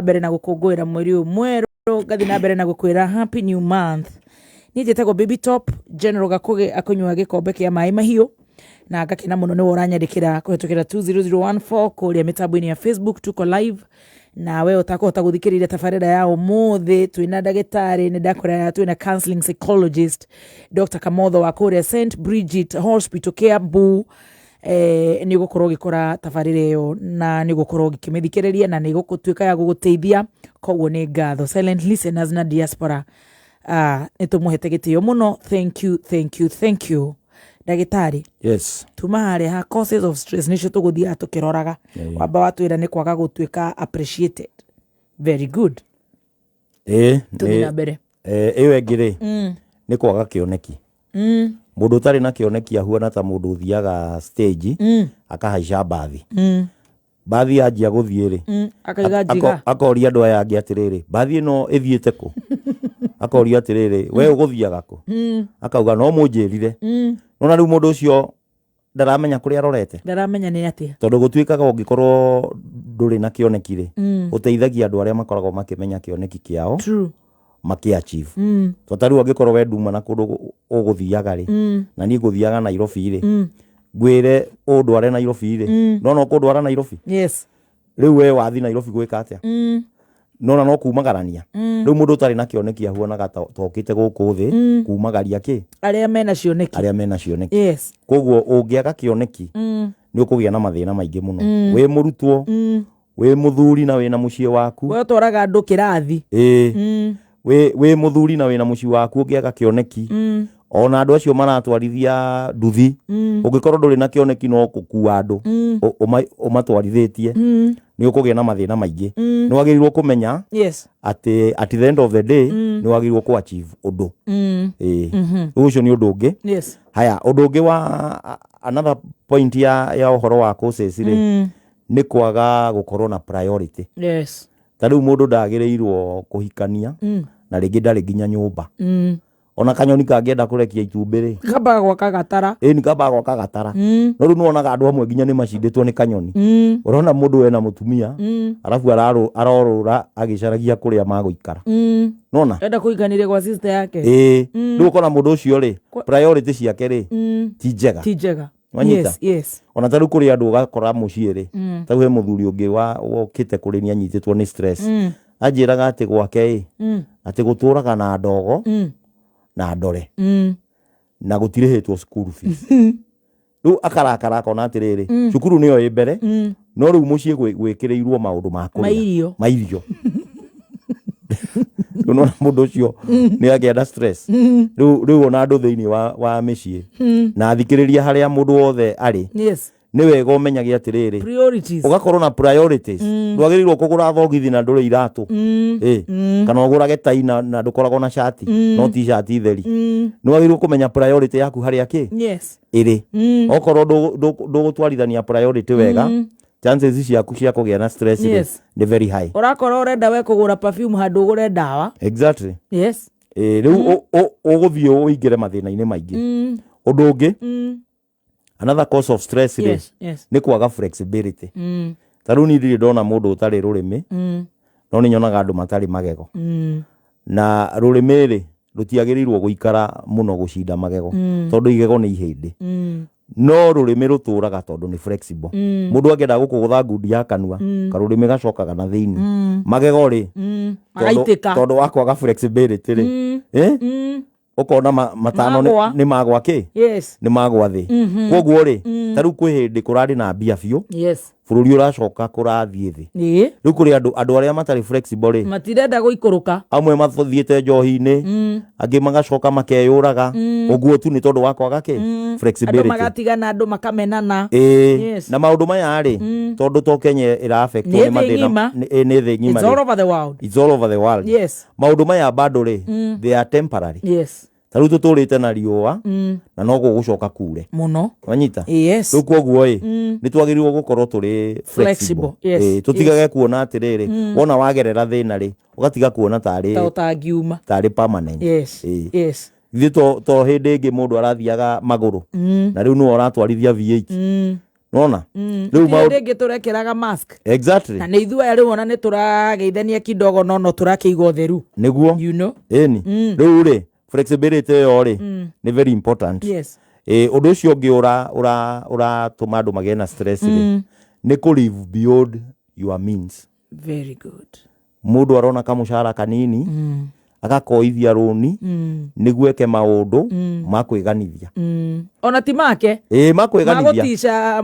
mbere na gũkũngũĩra mweri ũyũ mwerũ, ngathiĩ na mbere na gũkwĩra happy new month. Niĩ njĩtagwo Baby Top General Gakũgĩ, akũnyua gĩkombe kĩa maĩ mahiũ, na ngakena mũno nĩwe ũranyandĩkĩra kũhetũkĩra 20014 kũrĩa mĩtambo-inĩ ya Facebook, tuko live. Na we ũtakũhota gũthikĩrĩria tabarĩra ya ũmũthĩ, twĩna ndagĩtarĩ, nĩ ndakwĩra twĩna counseling psychologist Dr. Kamotho wa kũrĩa St Bridget Hospital Kiambu. Nĩ ũgũkorwo ũgĩkora tabarĩra ĩyo na nĩ ũgũkorwo ũgĩkĩmĩthikĩrĩria na nĩ ĩgũtuĩka ya gũgũteithia. Koguo nĩ ngatho silent listeners na diaspora, nĩ tũmũhete gĩtĩo mũno. Thank you, thank you, thank you, ndagĩtarĩ. Yes. Tuma harĩa ha causes of stress nĩcio tũgũthiaga tũkĩroraga. Wamba watwĩra nĩ kwaga gũtuĩka appreciated. Very good. Tũthiĩ na mbere. Ĩyo ĩngĩ rĩ, nĩ kwaga kĩoneki. Mũndũ ũtarĩ na kĩoneki ahuana ta mũndũ ũthiaga stage, akahaica mbathi. Mbathi yanjia gũthiĩ rĩ, Akaiga njiga. Akoria andũ aya angĩ atĩrĩrĩ, "Mbathi ĩno ĩthiĩte kũ?" Akoria atĩrĩrĩ, "We ũgũthiaga kũ?" Akauga, "No mũnjĩrire." Nona rĩu mũndũ ũcio ndaramenya kũrĩa arorete. Ndaramenya nĩ atĩa. Tondũ gũtuĩkaga ũngĩkorwo ndũrĩ na kĩoneki rĩ, ũteithagia andũ arĩa makoragwo makĩmenya kĩoneki kĩao makĩ achieve. To ta rĩu angĩkorwo we nduma na kũndũ ũgũthiaga rĩ, na niĩ ngũthiaga Nairobi rĩ, ngwĩre ũndware Nairobi rĩ, no no kũndwara Nairobi. Rĩu we wathi Nairobi gwĩka atĩa? Nona no kumagarania. Rĩu mũndũ ũtarĩ na kĩoneki ahuanaga ta okĩte gũkũ thĩ kumagaria kĩ? Arĩa mena cioneki. Arĩa mena cioneki. Koguo ũngĩaga kĩoneki, nĩ ũkũgĩa na mathĩna maingĩ mũno, wĩ mũrutwo, wĩ mũthuri na wĩna mũciĩ waku. We ũtwaraga andũ kĩrathi. Ĩĩ, wĩ mũthuri na wĩna mũciĩ waku, ũngĩaga kĩoneki, ona andũ acio maratwarithia nduthi, ũngĩkorwo ndũrĩ na kĩoneki no gũkua andũ ũmatwarithĩtie, nĩ ũkũgĩa na mathĩna maingĩ. Nĩ wagĩrĩirwo kũmenya atĩ at the end of the day nĩ wagĩrĩirwo kũ achieve ũndũ. Ĩĩ, rĩu ũcio nĩ ũndũ ũngĩ. Haya, ũndũ ũngĩ wa another point ya ũhoro wa causes rĩ, nĩ kwaga gũkorwo na priority. Ta rĩu mũndũ ndagĩrĩirwo kũhikania na rĩngĩ ndarĩ nginya nyũmba. Ona kanyoni kangĩenda kũrekia itumbĩ rĩ, Kambaga gwaka gatara. Ĩni kambaga gwaka gatara. No rĩu nĩwonaga andũ amwe nginya nĩ macindĩtwo nĩ kanyoni. Ũrona mũndũ wena mũtumia, arabu arorũra agĩcaragia kũrĩa magũikara. Nona Enda kũhikanĩria gwa sister yake. Ĩĩ, rĩu ũkona mũndũ ũcio rĩ, priority ciake rĩ, ti njega. Ti njega. Wanyita? Yes. Ona ta rĩu kũrĩ andũ ũgakora mũciĩ rĩ, ta rĩu he mũthuri ũngĩ wa wokĩte kũrĩ ni anyitĩtwo nĩ stress. Anjĩraga atĩ gwake ĩ, atĩ gũtũraga na ndogo na ndore na gũtirĩhĩtwo school fees. Rĩu akarakara akona atĩrĩrĩ, cukuru nĩyo ĩ mbere, no rĩu mũciĩ gwĩkĩrĩirwo maũndũ ma kũrĩa. Mairio. Mairio. Rĩu nona mũndũ ũcio nĩ agĩa na stress. Rĩu ona andũ thĩinĩ wa mĩciĩ na athikĩrĩria harĩa mũndũ wothe arĩ, nĩ wega ũmenyage atĩrĩrĩ, Priorities. Ũgakorwo na priorities. Ndwagĩrĩirwo kũgũra thogithi na ndũrĩ iratũ. Ĩ, kana ũgũrage tai na ndũkoragwo na cati, no ti cati theri. Nĩ wagĩrĩirwo kũmenya priority yaku harĩa kĩ ĩrĩ. Okorwo ndũgũtwarithania priority wega, chances ciaku cia kũgĩa na stress rĩ, nĩ very high. Ũrakorwo ũrenda we kũgũra perfume handũ ũgũre ndawa. Ĩ, rĩu ũgũthiĩ ũingĩre mathĩna-inĩ maingĩ. Ũndũ ũngĩ, another cause of stress rĩ, nĩ kwaga flexibility. Ta rĩu niĩ ndirĩ ndona mũndũ ũtarĩ rũrĩmĩ, no nĩ nyonaga andũ matarĩ magego. Na rũrĩmĩ rĩ, rũtiagĩrĩirwo gũikara mũno gũcinda magego, tondũ igego nĩ ihĩndĩ. No rũrĩmĩ rũtũraga tondũ nĩ flexible. Mũndũ angĩenda gũkũgũtha ngundi ya kanua, karũrĩmĩ gacokaga na thĩinĩ. Magego rĩ, Magaitĩka. Tondũ wa kwaga flexibility rĩ, ũkona matano Magwa. nĩ magwa kĩ? Nĩ magwa thĩ. Koguo rĩ, ta rĩu kwĩ hĩndĩ kũrarĩ na mbia biũ, bũrũri ũracoka kũrathiĩ thĩ. Rĩu kũrĩ andũ arĩa matarĩ flexible rĩ, Matirenda gũikũrũka. Amwe mathiĩte njohi-inĩ, angĩ magacoka makeyũraga, ũguo tu nĩ tondũ wa kwaga kĩ? Andũ Flexibility. Magatigana, andũ makamenana. Ĩĩ. Na maũndũ maya rĩ, tondũ to Kenya ĩra affectwo Nĩ nĩ thĩ mathĩna ng'ima. Ĩ, nĩ thĩ ng'ima It's all rĩ. over the world. It's all over the world. Maũndũ maya bado rĩ, they are temporary. Ta rĩu tũtũrĩte na riũa na no gũgũcoka kure. Mũno. Wanyita? Yes. Rĩu koguo ĩ, nĩ twagĩrĩirwo gũkorwo tũrĩ flexible. Flexible, yes. Ĩ, tũtigage kuona atĩrĩrĩ, wona wagerera thĩna rĩ, ũgatiga kuona tarĩ Ta ũtangiuma. Tarĩ permanent. Ĩ. Ithuĩ to hĩndĩ ĩngĩ mũndũ arathiaga magũrũ, na rĩu nĩwe ũratwarithia V8. Nona rĩu Gũtirĩ maũndũ hĩndĩ ĩngĩ tũrekĩraga mask. Exactly. Na nĩ ithuĩ aya rĩu ona nĩ tũrageithania kidogo no no tũrakĩiga ũtheru. Nĩguo. You know? Ĩni. Rĩu rĩ, flexibility ĩyo rĩ, nĩ very important. Yes. Ĩ, ũndũ ũcio ũngĩ ũratũma andũ magĩe na stress rĩ, nĩ kũ live beyond your means. Very good. Mũndũ arona kamũcara kanini, agakoithia rũni nĩguo eke maũndũ ma kwĩganithia. Ona ti make. Ĩ, ma kwĩganithia. Magũtica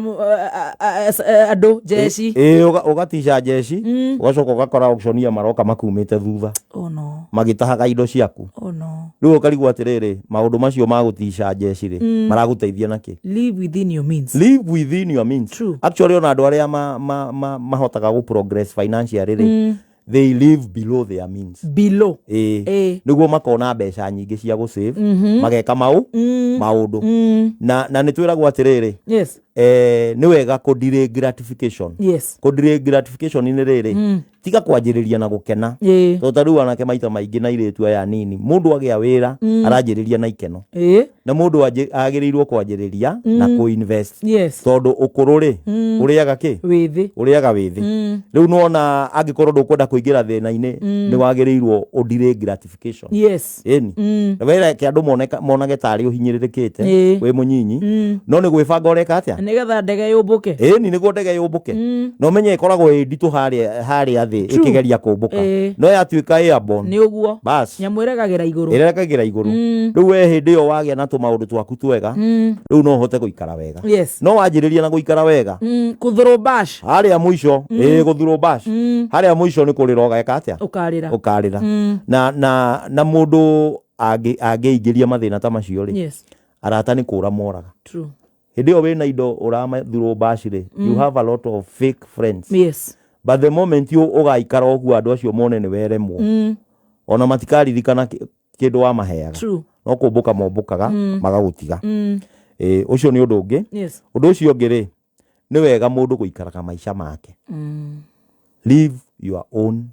andũ jeshi. Ĩ, ũgatica jeshi, ũgacoka ũgakora auctioneer maroka makumĩte thutha. Oh no. Magĩtahaga indo ciaku. Oh no. Rĩu ũkarigwo atĩrĩrĩ, maũndũ macio ma gũtica jeshi rĩ, maragũteithia nakĩ? Live within your means. Live within your means. True. Actually, ona andũ arĩa mahotaga gũ progress financially rĩ, they live below their means. Below. Ĩĩ. Ĩĩ. Nĩguo makona mbeca nyingĩ cia gũ save, mageka maũndũ. Na nĩ twĩragwo atĩrĩrĩ, Yes. nĩ wega kũ delay gratification. Yes. Kũ delay gratification nĩ rĩrĩ, tiga kwanjĩrĩria na gũkena. Ĩĩ. Tondũ ta rĩu anake maita maingĩ na airĩtu aya nini, mũndũ agĩa wĩra aranjĩrĩria na ikeno. Ĩĩ. Na mũndũ agĩrĩirwo kwanjĩrĩria na kũ invest. Yes. Tondũ ũkũrũ rĩ, ũrĩaga kĩ? Wĩthĩ. Ũrĩaga wĩthĩ. Rĩu nĩwona angĩkorwo ndũkwenda kũingĩra thĩna-inĩ, nĩ wagĩrĩirwo ũ delay gratification. Yes. Ĩni. Na wereke andũ monage tarĩ ũhinyĩrĩrĩkĩte, Ĩĩ. wĩ mũnyinyi. No nĩ gwĩbanga ũreka atĩa? Nĩgetha ndege yũmbũke. Ĩni, nĩguo ndege yũmbũke. Na ũmenye ĩkoragwo ĩ nditũ harĩa thĩ ĩkĩgeria kũmbũka. Ĩĩ. No yatuĩka airborne. Nĩ ũguo. Bas. Nyamũ ĩregagĩra igũrũ. Ĩregagĩra igũrũ. Rĩu we hĩndĩ ĩyo wagĩa na tũmaũndũ twaku twega, rĩu no ũhote gũikara wega. Yes. No wanjĩrĩria na gũikara wega. Kũthũrũ bash. Harĩa mũico, ĩĩ, gũthurwo bash. Harĩa mũico nĩ kũrĩra ũgeka atĩa? Ũkarĩra. Ũkarĩra. Na mũndũ angĩingĩria mathĩna ta macio rĩ, Yes. arata nĩ kũra moraga. True. Hĩndĩ ĩyo wĩna indo ũramathurwo bash rĩ, you have a lot of fake friends. Yes. But the moment you ũgaikara ũguo andũ acio mone nĩ weremwo, ona matikaririkana kĩndũ wamaheaga. True. No kũmbũka mombũkaga, magagũtiga. Ũcio nĩ ũndũ ũngĩ. Yes. Ũndũ ũcio ũngĩ rĩ, nĩ wega mũndũ gũikaraga maica make. Live your own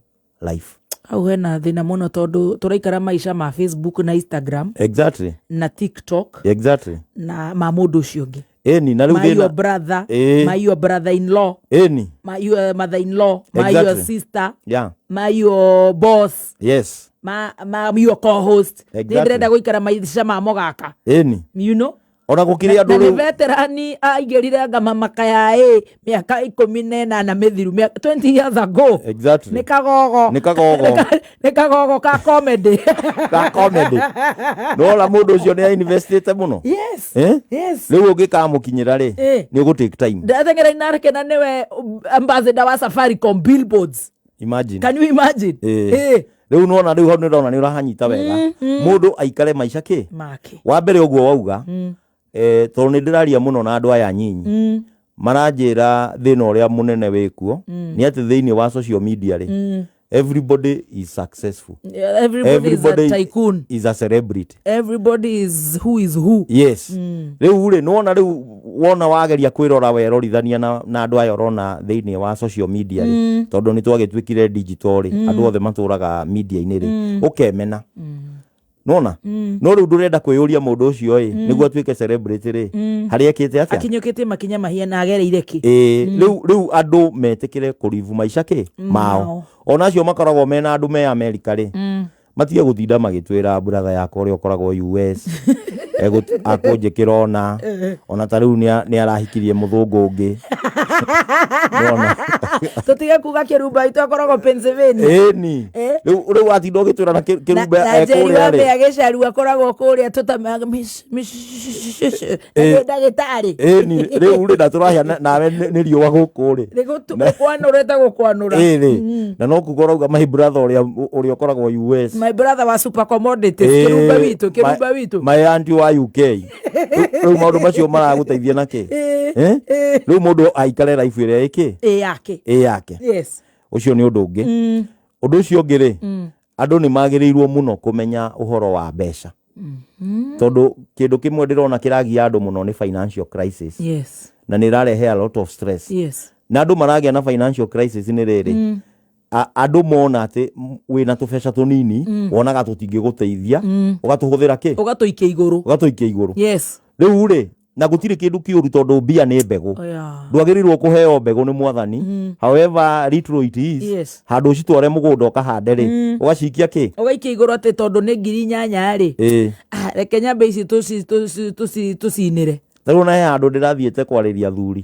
life. Hau hena thĩna mũno tondũ tũraikara maica ma Facebook na Instagram. Exactly. Na TikTok. Exactly. Na ma mũndũ ũcio ũngĩ. Ĩni, na rĩu Ma your thĩna brother, Ĩĩ. ma your brother in law. Ĩni. Ma your mother in law, ma your Exactly. sister. Yeah. Ma your boss. Yes. Ma your co-host. Nĩ Exactly. ndĩrenda gũikara maica ma mũgaka. Ĩni. You know? Ona gũkĩrĩ andũ Na nĩ rĩu. veterani aingĩrire anga mamaka ya ĩ mĩaka 18 mĩthiru, 20 years ago. Exactly. Nĩ kagogo. Nĩ kagogo. Nĩ kagogo ka comedy. Ka comedy. Nĩwona mũndũ ũcio nĩ ainvestĩte mũno? Yes. Eh? Yes. Rĩu ũngĩkamũkinyĩra rĩ, Eh. nĩ ũgũ take time. Ndateng'era inareke na nĩwe ambassador wa Safaricom billboards. Imagine. Can you imagine? Eh. Eh. Rĩu nĩwona rĩu hau nĩndona nĩ ũrahanyita wega. Mũndũ aikare maica kĩ? Make. Wa mbere ũguo wauga, tondũ nĩ ndĩraria mũno na andũ aya nyinyi. Maranjĩra thĩna ũrĩa mũnene wĩkuo, nĩ atĩ thĩinĩ wa social media rĩ, everybody is successful. Yeah, everybody is a Everybody tycoon. is a celebrity. Everybody is who is who. Yes. Rĩu rĩ, nĩwona rĩu wona wageria kwĩrora werorithania na andũ aya ũrona thĩinĩ wa social media rĩ, tondũ nĩ twagĩtuĩkire digital rĩ, andũ othe matũraga media-inĩ rĩ, ũkemena. Nona? No rĩu ndũrenda kwĩyũria mũndũ ũcio ĩ, nĩguo atuĩke celebrity rĩ, harĩa ekĩte atĩa? Akinyũkĩtie makinya mahia na agereire kĩ? Ĩĩ, rĩu andũ metĩkĩre kũrivu maica kĩ? Mao. Mao. Ona acio makoragwo mena andũ me Amerika rĩ, matige gũtinda magĩtwĩra brother yakwa ũrĩa ũkoragwo US, akũnjĩkĩra ona ta rĩu nĩ arahikirie mũthũngũ ũngĩ. Nĩwona? Tũtige kuga kĩrumba itũ akoragwo Pennsylvania. Ĩni. Eh. Rĩu watinda ũgĩtwĩra na kĩrumba Na Njeri ekũrĩa wa rĩ. Mbĩa Gĩcaru akoragwo kũrĩa na nĩ ndagĩtarĩ. Ĩni, rĩu rĩ, na tũrahĩa nawe nĩ riũa gũkũ rĩ. Nĩ gũkwanũra ĩtagũkwanũra. Ĩrĩ. Na no kuga ũrauga my brother ũrĩa ũkoragwo US. My brother wa super commodities, kĩrumba witũ, kĩrumba witũ. My auntie wa UK. Rĩu maũndũ macio maragũteithia na kĩ? Eh? Rĩu mũndũ aikare life ĩrĩa ĩkĩ? Ĩ yake. Ĩ yake. Yes. Ũcio nĩ ũndũ ũngĩ. Ũndũ ũcio ũngĩ rĩ, andũ nĩ magĩrĩirwo mũno kũmenya ũhoro wa mbeca. Tondũ kĩndũ kĩmwe ndĩrona kĩragia andũ mũno nĩ financial crisis. Yes. Na nĩ ĩrarehe a lot of stress. Yes. Na andũ maragĩa na financial crisis nĩ rĩrĩ. Andũ mona atĩ wĩna tũbeca tũnini, wonaga tũtingĩgũteithia, ũgatũhũthĩra kĩ? Ũgatũikia igũrũ. Ũgatũikia igũrũ. Yes. Rĩu rĩ, Na gũtirĩ kĩndũ kĩũru tondũ mbia nĩ mbegũ. Oh, yeah. Ndwagĩrĩirwo kũheo mbegũ nĩ mwathani, however little it is, Yes. handũ ũcitware mũgũnda ũkahande rĩ, ũgacikia kĩ? Ũgaikia igũrũ atĩ tondũ nĩ 8,000 rĩ, ah, reke nyambe ici tũcinĩre. Ta rĩu ona he handũ ndĩrathiĩte kwarĩria athuri,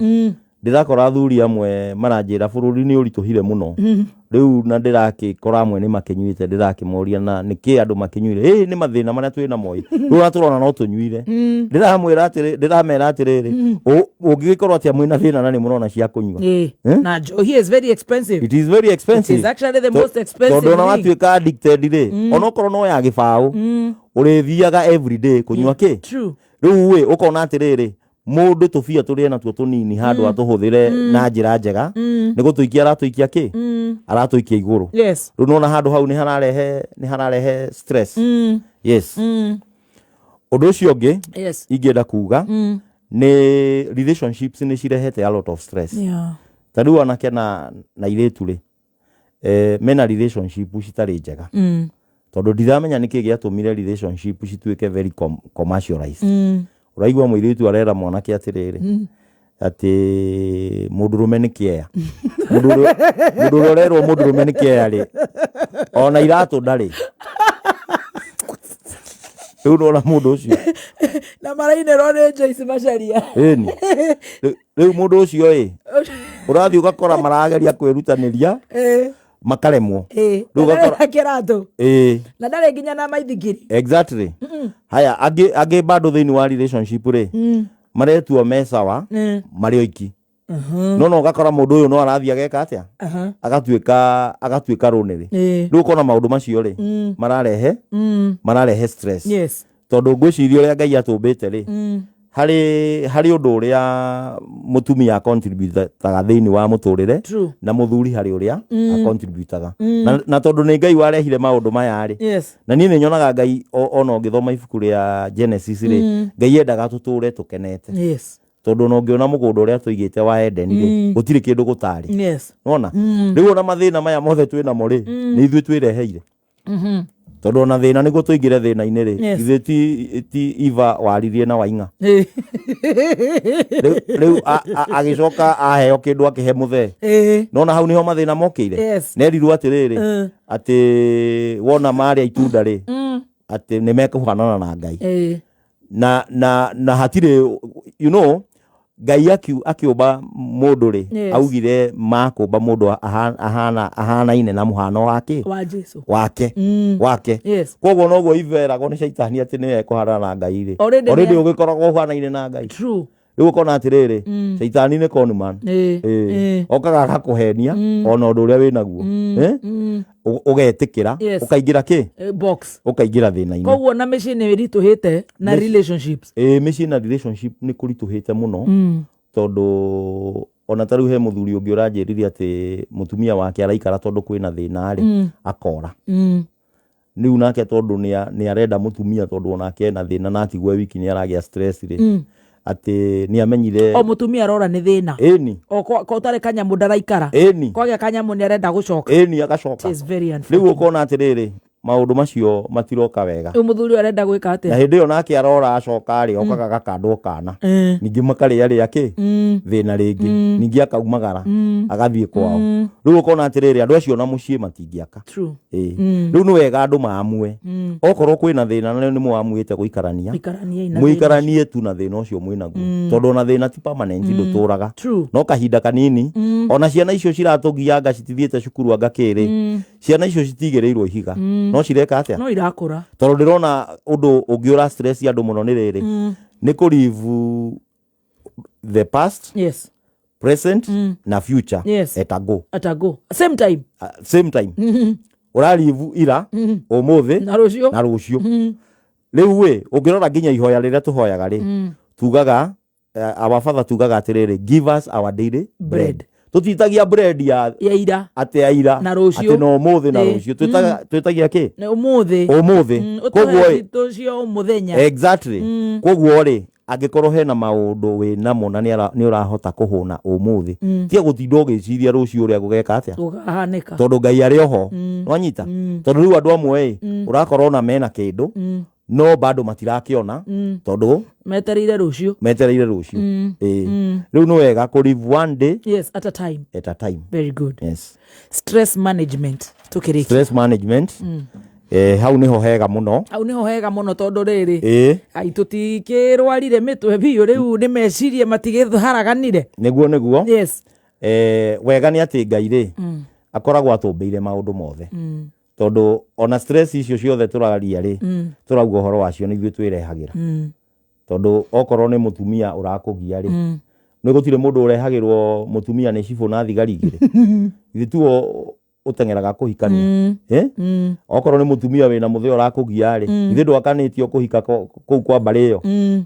ndĩrakora athuri amwe maranjĩra bũrũri nĩ ũritũhire mũno rĩu, na ndĩrakĩkora amwe nĩ makĩnyuĩte. Ndĩrakĩmoria na nĩkĩ andũ makĩnyuire. Ĩ nĩ mathĩna marĩa twĩ namo ĩ, rĩu ona tũrona no tũnyuire. Ndĩramwĩra atĩrĩ, ndĩramera atĩrĩrĩ, ũngĩgĩkorwo atĩa mwĩna thĩna na nĩ mũrona cia kũnyua? Na njohi is very expensive. It is very expensive. It is actually the most expensive Tondũ ona thing. watuĩka addicted rĩ, onokorwo no ya gĩbaũ, ũrĩthiaga everyday kũnyua kĩ. Rĩu ĩ ũkona atĩrĩrĩ, mũndũ tũbia tũrĩa natuo tũnini handũ atũhũthĩre na njĩra njega, nĩ gũtũikia aratũikia kĩ, aratũikia igũrũ. Rĩu nona handũ hau nĩ hararehe stress. Yes. Ũndũ ũcio ũngĩ ingĩenda kuga nĩ relationships nĩ cirehete a lot of stress. Ta rĩu anake na airĩtu rĩ, mena relationship citarĩ njega, tondũ ndiramenya nĩkĩ gĩatũmire relationship cituĩke very commercialized. Ũraigua mũirĩtu arera mwanake atĩrĩrĩ, atĩ mũndũrũme nĩ kĩeya. Mũndũ ũrĩa ũrerwo mũndũrũme nĩ kĩeya rĩ, ona iratũ ndarĩ. Rĩu nona mũndũ ũcio Na marainĩrwo nĩ Joyce Macharia. Ĩni rĩu mũndũ ũcio ĩ ũrathiĩ ũgakora marageria kwĩrutanĩria, makaremwo. Rĩu ũgakora na kĩratũ na ndarĩ nginya na maithikiri. Exactly. Haya, angĩ bado thĩinĩ wa relationship rĩ, maretua me sawa marĩ oiki, no ũgakora mũndũ ũyũ no arathiĩ ageka atĩa, agatuĩka rũnĩrĩ. Rĩu ũkona maũndũ macio rĩ, mararehe stress, tondũ ngwĩciria ũrĩa Ngai atũmbĩte rĩ, harĩ ũndũ ũrĩa mũtumia acontributaga thĩinĩ wa mũtũrĩre, na mũthuri harĩ ũrĩa acontributaga, na tondũ nĩ Ngai warehire maũndũ maya rĩ, na niĩ nĩ nyonaga Ngai ona ũngĩthoma ibuku rĩa Genesis rĩ, Ngai endaga tũtũre tũkenete, tondũ ona ũngĩona mũgũnda ũrĩa tũigĩte wa Edeni rĩ, gũtirĩ kĩndũ gũtarĩ. Nona rĩu ona mathĩna maya mothe twĩ namo rĩ, nĩ ithuĩ twĩreheire, tondũ ona thĩna nĩguo tũingĩre thĩna-inĩ rĩ, ithuĩ ti Eva waririe na waing'a. Rĩu agĩcoka aheo kĩndũ akĩhe mũthee. Nona hau nĩho mathĩna mokĩire. Nerirwo atĩrĩrĩ, atĩ wona marĩa itunda rĩ, atĩ nĩ mekũhanana na Ngai. Na hatirĩ, Ngai akĩũmba mũndũ rĩ, augire makũmba mũndũ ahanaine na mũhano wake. Wa Jesu. Wake. Wake. Koguo noguo Eva eragwo nĩ caitani atĩ nĩwe ekũhanana na Ngai rĩ, Already already ũgĩkoragwo ũhanaine na Ngai. Rĩu ũkona atĩrĩrĩ, caitani nĩ conman. Okaga agakũhenia ona ũndũ ũrĩa wĩ naguo. Ũgetĩkĩra, ũkaingĩra kĩ? Box. Ũkaingĩra thĩna-inĩ. Koguo na mĩciĩ nĩ ĩritũhĩte na relationships. Ĩĩ, mĩciĩ na relationship nĩ kũritũhĩte mũno, tondũ ona ta rĩu he mũthuri ũngĩ ũranjĩrire atĩ mũtumia wake araikara tondũ kwĩna thĩna rĩ, akora. Rĩu nake tondũ nĩ arenda mũtumia, tondũ onake ena thĩna na atigwo e wiki nĩ aragĩa stress rĩ, atĩ nĩ amenyire O mũtumia arora nĩ thĩna. Ĩni. O ko ũtarĩ kanyamũ ndaraikara. Ĩni. Kwagĩa kanyamũ nĩ arenda gũcoka. Ĩni, agacoka. It is very Rĩu unfortunate. ũkona atĩrĩrĩ, maũndũ macio matiroka wega. Rĩu mũthuri ũyũ arenda gwĩka Na atĩa? hĩndĩ ĩyo nake arora acoka rĩ, okaga agakandwo kana, ningĩ makarĩa rĩa kĩ thĩna rĩngĩ, ningĩ akaumagara agathiĩ kwao. Rĩu ũkona atĩrĩrĩ, andũ acio na mũciĩ matingĩaka. Ĩĩ. Rĩu nĩ wega andũ maamue, okorwo kwĩna thĩna na nĩ mwamuĩte gũikarania, Ikaraniai na thĩna. Mũikaranie tu na thĩna ũcio mwĩnaguo, tondũ ona thĩna ti permanent, ndũtũraga. No kahinda kanini. Ona ciana icio ciratũgianga citithiĩte cukuru anga kĩrĩ, ciana icio citigĩrĩirwo ihiga, no cireka atĩa? No irakũra. Tondũ ndĩrona ũndũ ũngĩ ũra stress andũ mũno nĩ rĩrĩ, nĩ kũ live the past, present na future at a go. At a go, same time. Same time ũrarivu ira, ũmũthĩ na rũciũ. Na rũciũ. Rĩu ĩ ũngĩrora nginya ihoya rĩrĩa tũhoyaga rĩ, tugaga our Father, tugaga atĩrĩrĩ, "Give us our daily bread." Bread. Tũtitagia bread ya ya ira atĩ ya ira na rũciũ. Atĩ na ũmũthĩ na rũciũ. Twĩtagia kĩ? Na ũmũthĩ. Ũmũthĩ. Koguo Ũtũhe ĩ citũ cia o mũthenya. Exactly. Koguo rĩ, angĩkorwo hena maũndũ wĩ namo na nĩ ũrahota kũhũna ũmũthĩ, tiga gũtinda ũgĩciria rũciũ ũrĩa gũgeka atĩa, gũkahanĩka, tondũ Ngai arĩ oho. Nwanyita? Tondũ rĩu andũ amwe ĩ ũrakora ona mena kĩndũ. No bado matirakiona tondu Metereire rũciũ. Metereire rucio. Ĩĩ, rĩu nĩ wega kũ live one day Yes, at a time. At a time. Very good. Yes. Stress management tũkĩrĩkia. Stress management, hau niho hega mũno. Hau nĩho hega mũno tondũ rĩrĩ, ai, tũtikĩrwarire mĩtwe biũ, rĩu nĩ meciria matigĩharaganire. Nĩguo. Wega nĩ atĩ Ngai rĩ, akoragwo atũmbĩire maũndũ mothe, tondũ ona stress icio ciothe tũraria rĩ, tũrauga ũhoro wacio, nĩ ithuĩ twĩrehagĩra, tondũ okorwo nĩ mũtumia ũrakũgia rĩ, nĩ gũtirĩ mũndũ ũrehagĩrwo mũtumia nĩ cibũ na thigari igĩrĩ. Ithuĩ tuo ũteng'eraga kũhikania, eh? Okorwo nĩ mũtumia wĩna mũthĩ ũrakũgia rĩ, ithuĩ ndwakanĩtio kũhika kũu kwa mbarĩ ĩyo,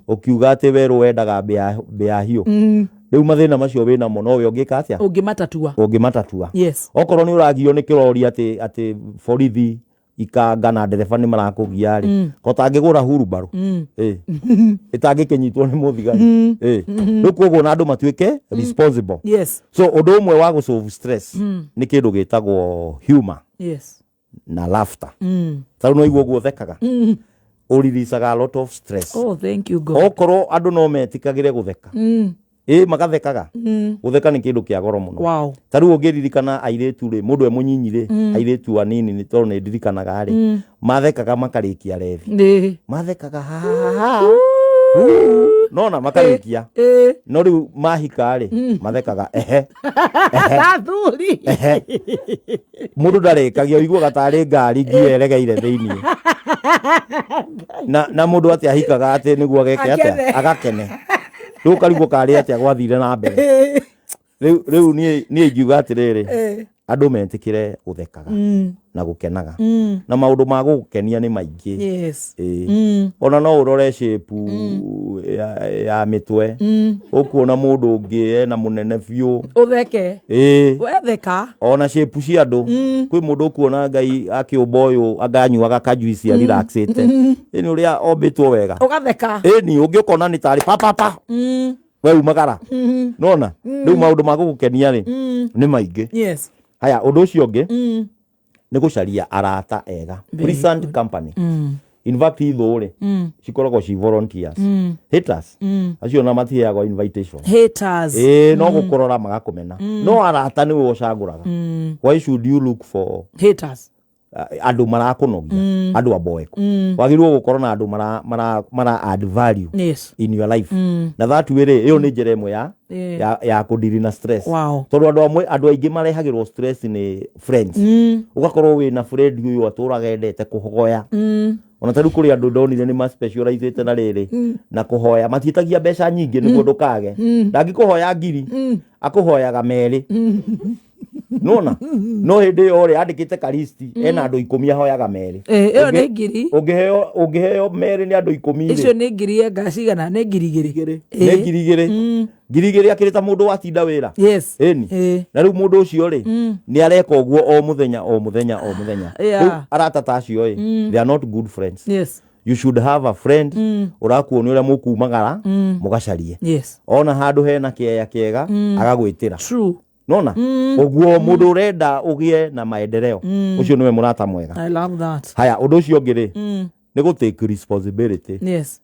ũkiuga atĩ werũ wendaga mbĩa hiũ. Rĩu mathĩna macio wĩnamo nowe ũngĩka atĩa? Ũngĩmatatua. Ũngĩmatatua. Okorwo nĩ ũragio nĩ kĩrori atĩ borithi, ikanga na ndereba nĩ marakũgia rĩ, ko tangĩgũra hurubarũ ĩtangĩkĩnyitwo nĩ mũthigari. Rĩu koguo na andũ matuĩke responsible. So ũndũ ũmwe wa gũ solve stress nĩ kĩndũ gĩtagwo humor na laughter. Tarĩu no igua ũguo thekaga, ũriricaga a lot of stress. Oh, thank you, God. Okorwo andũ no metĩkagĩre gũtheka, ĩ magathekaga, gũtheka nĩ kĩndũ kĩa goro mũno. Ta rĩu ũngĩririkana airĩtu rĩ, mũndũ e mũnyinyi rĩ, airĩtu anini, nĩ tondũ nĩ ndirikanaga rĩ, mathekaga makarĩkia rethi. Mathekaga ha ha ha ha, nona makarĩkia. No rĩu mahika rĩ, mathekaga ehe. Athuri. Ehe, mũndũ ndarĩkagia, ũiguaga tarĩ ngari ngia eregeire thĩiniĩ na mũndũ atĩ ahikaga atĩ nĩguo ageke atĩa? Akene. Agakene. Rĩu ũkarigwo karĩ atĩa gwathire na mbere. Rĩu niĩ ingiuga atĩrĩrĩ, andũ metĩkĩre gũthekaga na gũkenaga, na maũndũ ma gũgũkenia nĩ maingĩ. Ĩĩ. Ona no ũrore shape ya mĩtwe, ũkuona mũndũ ũngĩ ena mũnene biũ. Ũtheke. Ĩĩ. Wetheka. Ona shape cia andũ, kwĩ mũndũ ũkuona Ngai akĩũmba ũyũ anganyuaga kajuici arelaxĩte, ĩni ũrĩa ombĩtwo wega. Ũgatheka. Ĩni ũngĩ ũkona nĩ tarĩ papapa we umagara. Nona rĩu maũndũ ma gũgũkenia rĩ, nĩ maingĩ. Haya, ũndũ ũcio ũngĩ nĩ gũcaria arata ega. Very. Pleasant company. In fact, ithũ rĩ, cikoragwo ci volunteers. Haters acio na matiheagwo invitation. Haters. Ĩĩ, no gũkũrora magakũmena, no arata nĩwe ũcagũraga. Why should you look for Haters? Andũ marakũnogia, andũ aboeku? Wagĩrĩirwo gũkorwo na andũ mara add value in your life, na that way rĩ, ĩyo nĩ njĩra ĩmwe ya ya kũdiri na stress. Tondũ andũ amwe, andũ aingĩ marehagĩrwo stress nĩ friends. Ũgakorwo wĩna friend ũyũ atũraga endete kũhoya. Ona tarĩu kũrĩ andũ ndonire nĩ maspecializĩte na rĩrĩ na kũhoya, matiĩtagia mbeca nyingĩ nĩguo ndũkage. Ndangĩkũhoya 1000, akũhoyaga 2. Nona no hĩndĩ ĩyo rĩ, andĩkĩte karisti ena andũ 10 ahoyaga 2. Eh, ĩyo nĩ ngiri. Ũngĩheo 2 nĩ andũ 10 rĩ, Icio nĩ ngiri enga cigana? Nĩ 2000. Nĩ 2000. 2000 akĩrĩ ta mũndũ watinda wĩra. Ĩni. Na rĩu mũndũ ũcio rĩ, nĩ areka ũguo o mũthenya, o mũthenya, o mũthenya. Rĩu arata ta acio ĩ, they are not good friends. You should have a friend ũrakuonia ũrĩa mũkumagara mũgacarie. Ona handũ hena kĩeya kĩega agagwĩtĩra. Nona ũguo mũndũ ũrenda ũgĩe na maendeleo, ũcio nĩwe mũrata mwega. I love that. Haya, ũndũ ũcio ũngĩ rĩ, nĩ gũ take responsibility.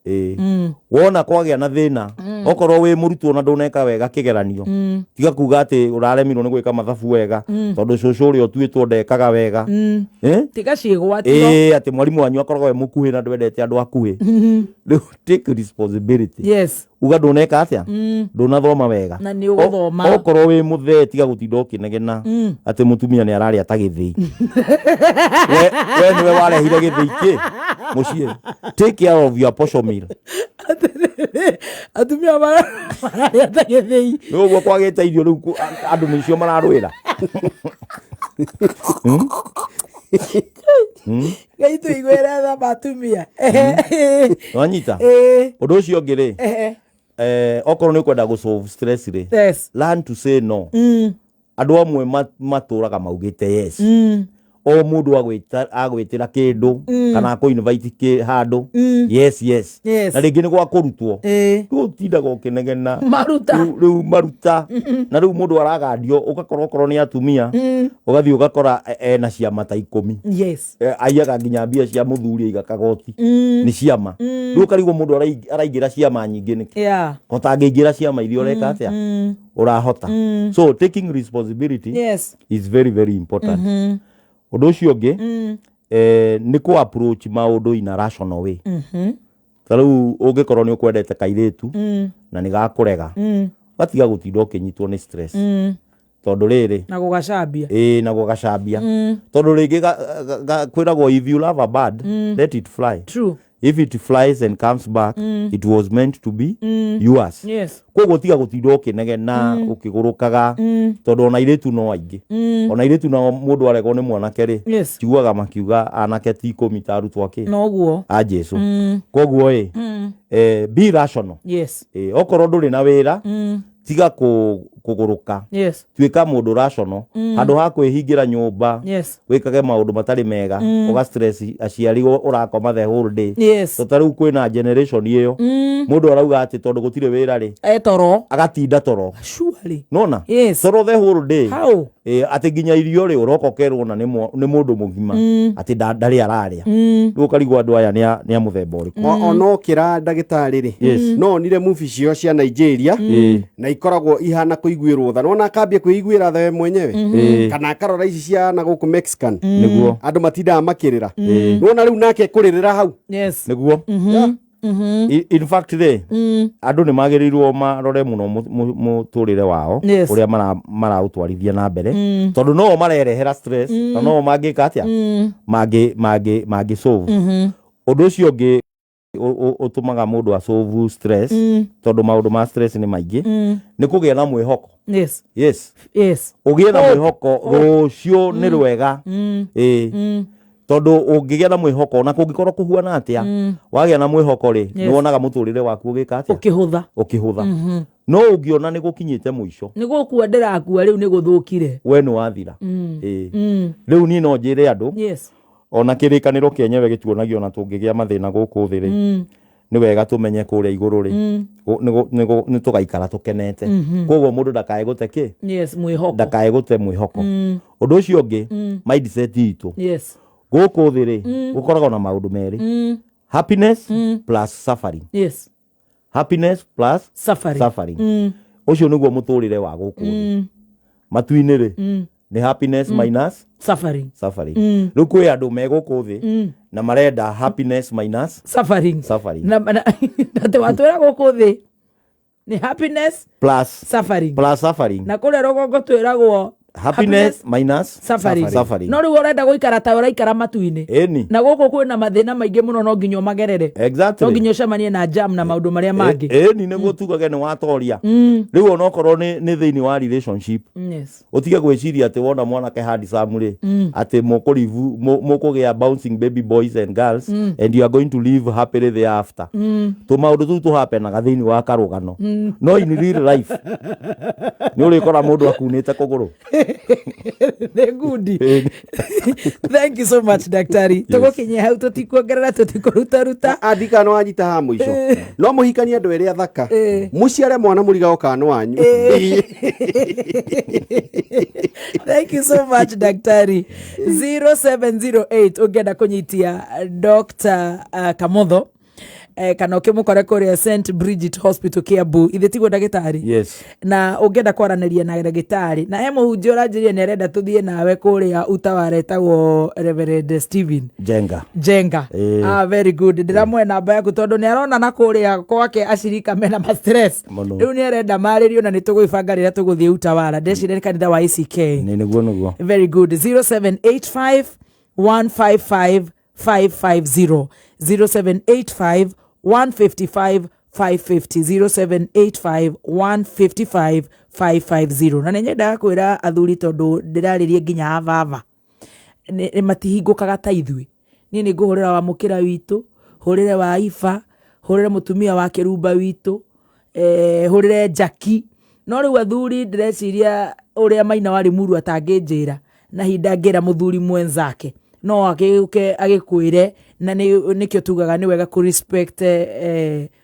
Ĩĩ, wona kwagĩa na thĩna, okorwo wĩ mũrutwo na ndũneka wega kĩgeranio, tiga kuga atĩ ũraremirwo nĩ gwĩka mathabu wega tondũ cũcũ ũrĩa ũtuĩtwo ndekaga wega. Eh? Tiga ciĩgwatio. Ĩĩ, atĩ mwarimũ wanyu akoragwo e mũkuhĩ na ndwendete andũ akuhĩ. Rĩu take responsibility. Uga ndũneka atĩa, ndũnathoma wega. Na nĩ ũgũthoma. Okorwo wĩ mũthee, tiga gũtinda ũkĩnegena atĩ mũtumia nĩ ararĩa ta gĩthĩi. We nĩwe warehire gĩthĩi kĩ mũciĩ? Take care of your posho meal. Atumia mararĩa ta gĩthĩi. Nĩ ũguo kwagĩte irio rĩu, andũ nĩcio mararũĩra. Ngai tũiguĩre tha matumia. Wanyita? Ĩĩ. Ũndũ ũcio ũngĩ rĩ, okorwo nĩ ũkwenda gũ solve stress rĩ, learn to say no. Andũ amwe matũraga maugĩte yes. O mũndũ agwĩtĩra kĩndũ kana akũ invite handũ, yes. Na rĩngĩ nĩ gwa kũrutwo. Rĩu ũtindaga ũkĩnegena. Maruta. Rĩu maruta na rĩu mũndũ aragandio, ũgakora okorwo nĩ atumia, ũgathiĩ ũgakora ena ciama ta 10. Aiyaga nginya mbia cia mũthuri, aiga kagoti nĩ ciama. Rĩu ũkarigwo mũndũ araingĩra ciama nyingĩ nĩkĩ, kotangĩingĩra ciama iria ũreka atĩa ũrahota. So taking responsibility is very very important. Ũndũ ũcio ũngĩ nĩ kũ approach maũndũ in a rational way. Ta rĩu ũngĩkorwo nĩ ũkwendete kairĩtu na nĩ gakũrega, ũgatiga gũtinda ũkĩnyitwo nĩ stress, tondũ rĩrĩ Na gũgacambia. Ĩĩ, na gũgacambia, tondũ rĩngĩ kwĩragwo, if you love a bird, let it fly. If it flies and comes back, it was meant to be yours. Koguo tiga gũtinda ũkĩnegena ũkĩgũrũkaga, tondũ ona airĩtu no aingĩ, ona airĩtu nao mũndũ aregwo nĩ mwanake rĩ, tiguaga makiuga anake ti 10 ta arutwo akĩ Noguo. A Jesu. Koguo ĩ, be rational. Okorwo ndũrĩ na wĩra, tiga kũgũrũka. Tuĩka mũndũ rational, handũ ha kwĩhingĩra nyũmba, wĩkage maũndũ matarĩ mega, ũga stress aciari, ũrakoma the whole day. To ta rĩu kwĩna generation ĩyo mũndũ arauga atĩ tondũ gũtirĩ wĩra rĩ, Etoro. Agatinda toro. Surely. Nona toro the whole day. How? Atĩ nginya irio rĩ, ũroka ũkerwo na nĩ mũndũ mũgima atĩ ndarĩ ararĩa. Rĩu ũkarigwo andũ aya nĩ a mũthemba ũrĩkũ. Ona ũkĩra ndagĩtarĩ rĩ, no onire movie ciao cia Nigeria na ikoragwo ihana kũiguĩrwo tha, nona akambia kwĩiguĩra tha we mwenyewe, kana akarora ici cia na gũkũ Mexican, andũ matindaga makĩrĩra, nona rĩu nake kũrĩrĩra hau. Nĩguo. In fact rĩ, andũ nĩ magĩrĩirwo marore mũno mũtũrĩre wao, ũrĩa maraũtwarithia na mbere, tondũ no marerehera stress na no mangĩka atĩa, mangĩ solve. Ũndũ ũcio ũngĩ ũtũmaga mũndũ asolve stress, tondũ maũndũ ma stress nĩ maingĩ, nĩ kũgĩa na mwĩhoko. Yes. Ũgĩe na Hope. mwĩhoko rũciũ nĩ rwega. Ĩĩ, tondũ ũngĩgĩa na mwĩhoko, ona kũngĩkorwo kũhuana atĩa, wagĩa na mwĩhoko rĩ, nĩ wonaga mũtũrĩre waku ũgĩka atĩa? Ũkĩhũtha. Ũkĩhũtha. No ũngĩona nĩ gũkinyĩte mũico, Nĩ gũkua ndĩrakua rĩu, nĩ gũthũkire. We nĩ wathira. Ĩĩ. Rĩu niĩ no njĩre andũ, ona kĩrĩkanĩro kĩenyewe gĩtuonagia ona tũngĩgĩa mathĩna gũkũ thĩ rĩ, nĩ wega tũmenye kũrĩa igũrũ rĩ, nĩ tũgaikara tũkenete. Koguo mũndũ ndakae gũte kĩ? Yes, mwĩhoko. Ndakae gũte mwĩhoko. Ũndũ ũcio ũngĩ, mindset itũ gũkũ thĩ rĩ, gũkoragwo na maũndũ merĩ, happiness plus suffering. Happiness plus suffering. Suffering. Ũcio nĩguo mũtũrĩre wa gũkũ thĩ. Matu-inĩ rĩ, nĩ happiness minus suffering. Suffering. Rĩu kwĩ andũ me gũkũ thĩ na marenda happiness minus suffering. Suffering. Na atĩ watwĩra gũkũ thĩ nĩ happiness plus suffering. Plus suffering. Na kũrĩa rũgongo twĩragwo happiness minus suffering. Suffering. No rĩu ũrenda gũikara ta ũraikara matu-inĩ, na gũkũ kwĩna mathĩna maingĩ mũno, no nginya ũmagerere, no nginya ũcemanie na jam na maũndũ marĩa mangĩ. Ĩni, nĩguo tugage nĩ watoria. Rĩu onokorwo nĩ thĩinĩ wa relationship, ũtige gwĩciria atĩ wona mwanake handsome rĩ, atĩ mũkũgĩa bouncing baby boys and girls and you are going to live happily thereafter. Tũmaũndũ tũu tũhapenaga thĩinĩ wa karũgano, no in real life nĩ ũrĩkora mũndũ akunĩte kũgũrũ. Nĩ ngundi. Thank you so much, daktari. Tũgũkinyia hau, tũtikuongerera, tũtikũrutaruta. Andika no wanyita haha mũico, no mũhikanie andũ erĩ athaka, mũciare mwana, mũrigago kana nĩ wanyu. Thank you so much, daktari. 0708 ũngĩenda kũnyitia Dr Kamotho, kana ũkĩmũkore kũrĩa St Bridget Hospital, Kiambu. Ithe tiguo, ndagĩtarĩ? Yes. Na ũngĩenda kwaranĩria na ndagĩtarĩ, na he mũhunjia ũranjĩrire nĩ arenda tũthiĩ nawe kũrĩa Utawara, etagwo Reverend Steven Jenga. Jenga. Ah, very good. Ndĩramũhe namba yaku tondũ nĩ arona na kũrĩa gwake acirika mena ma stress. Mũno. Rĩu nĩ arenda marĩrio na nĩ tũgwĩbanga rĩrĩa tũgũthiĩ Utawara. Ndeciria nĩ kanitha wa ACK. Nĩ nĩguo. Very good. 0785 155 550, 0785 155 550, 0785 155 550. Na nĩ nyendaga kwĩra athuri, tondũ ndĩrarĩrie nginya ababa, nĩ matihingũkaga ta ithuĩ. Niĩ nĩ ngũhũrĩra wa mũkĩra witũ, hũrĩre wa iba, hũrĩre mũtumia wa kĩrumba witũ, hũrĩre njaki. No rĩu athuri, ndĩreciria ũrĩa Maina wa Limuru atangĩnjĩra. Na hinda ngĩra mũthuri mwenzake no agĩũke agĩkwĩre, na nĩkĩo tugaga nĩ wega kũ respect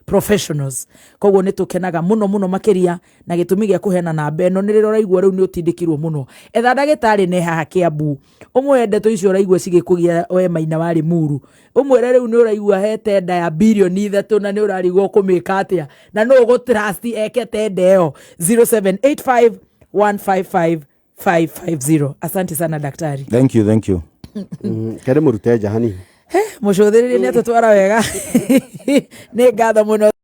professionals. Koguo nĩ tũkenaga mũno mũno makĩria, na gĩtũmi gĩa kũheana namba ĩno nĩ rĩrĩa ũraigua rĩu nĩ ũtindĩkirwo mũno, etha ndagĩtarĩ ne haha Kĩambu, ũmũhe ndeto icio ũraigua cigĩkũgia we Maina wa Limuru, ũmwĩre rĩu nĩ ũraigua he tenda ya birioni 3 na nĩ ũrarigwo kũmĩka atĩa na nũ ũgũ trust eke tenda ĩyo. 0785 155 550. Asante sana, daktari. Thank you, thank you. Kere mũrute nja hanini. Mũcũthĩrĩrie nĩ atũtwara wega, nĩ ngatho mũno.